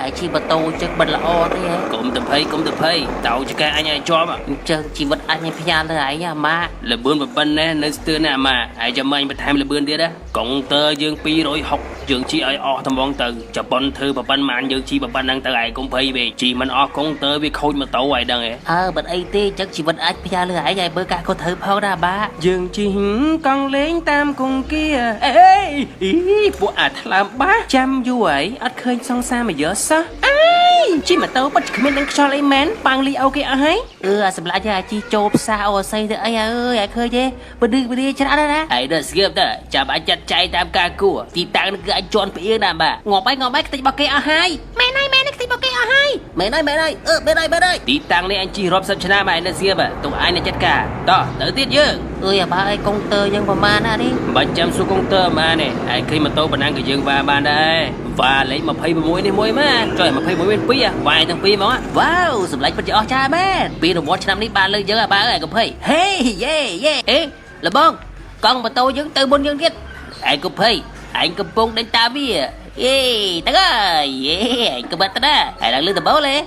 ឯងជិះម៉ូតូចឹងមិនល្អទេហ៎ កុំទៅភ័យកុំទៅភ័យតោចកែអញឲ្យជាប់ អញ្ចឹងជីវិតអញឲ្យផ្ញើលើឯងអាម៉ា លបឿនប៉ុណ្ណេះនៅស្ទើរណាស់អាម៉ាឯងចាំអញបន្ថែមលបឿនទៀតណាកុងទ័រយើង260យើងជិះឲ្យអស់ត្មងទៅជប៉ុនធ្វើប៉ុណ្ណាយើងជិះប៉ុណ្ណឹងទៅឯងកុំភ័យពេកជិះមិនអស់កុងទ័រវាខូចម៉ូតូឯងដឹងឯង អើមិនអីទេអញ្ចឹងជីវិតអញផ្ញើលើឯងឲ្យមើលការខុសត្រូវផងណាអាម៉ា យើងជិះកង់លេងតាមគង្គាអេអីពួកអាថ្លើមបាសចាំយូរហើយអត់ឃើញសង្សារមកយកសោះអើយជិះម៉ូតូពិតគ្មានដឹងខ្យល់អីមែនប៉ាងលីអូគេអស់ហើយ អឺអាសម្លាញ់អាជីចូលផ្សារអូស័យទៅអីអើយឲ្យឃើញទេបឌឺបឌីច្រើនណាស់ណា ឯងដល់ស្គៀបទៅចាំអញចាត់ចែងតាមការគួរទីតាំងនេះគឺអញជន់ផ្អៀងណាស់បាទ ងាប់ហើយងាប់ហើយខ្ទេចរបស់គេអស់ហើយមែនហើយមែនហើយខ្ទេចរបស់គេអស់ហើយមែនហើយមែនហើយអឺមែនហើយមែនហើយ ទីតាំងនេះអញជិះរាប់សិបឆ្នាំហើយនៅស្គៀបទុកអញនៅចាត់ការតោះទៅទៀតយើង អើយអាបាអើយកុងទ័រយើងប្រមាណណានេះ មិនបាច់ចាំសួរកុងទ័រមកនេះឯងឃើញម៉ូតូប៉ុណ្ណាក៏យើងវ៉ាបានដែរវ៉ាលេខ26នេះមួយមកចុយ26មាន2វ៉ាទាំងពីរហ្មង វ៉ាវសម្លាញ់ពិតជាអស្ចារ្យមែនពីរង្វាន់ឆ្នាំនេះបានលើកយើងអាបាអើយកុំភ័យហេយេយេអេលបងកង់ម៉ូតូយើងទៅមុនយើងទៀត ឯងកុំភ័យឯងកំពុងដេញតាមវា យេទៅហើយយេឯងក៏បាត់ទៅដែរហើយឡើងលើដំបូលទេ។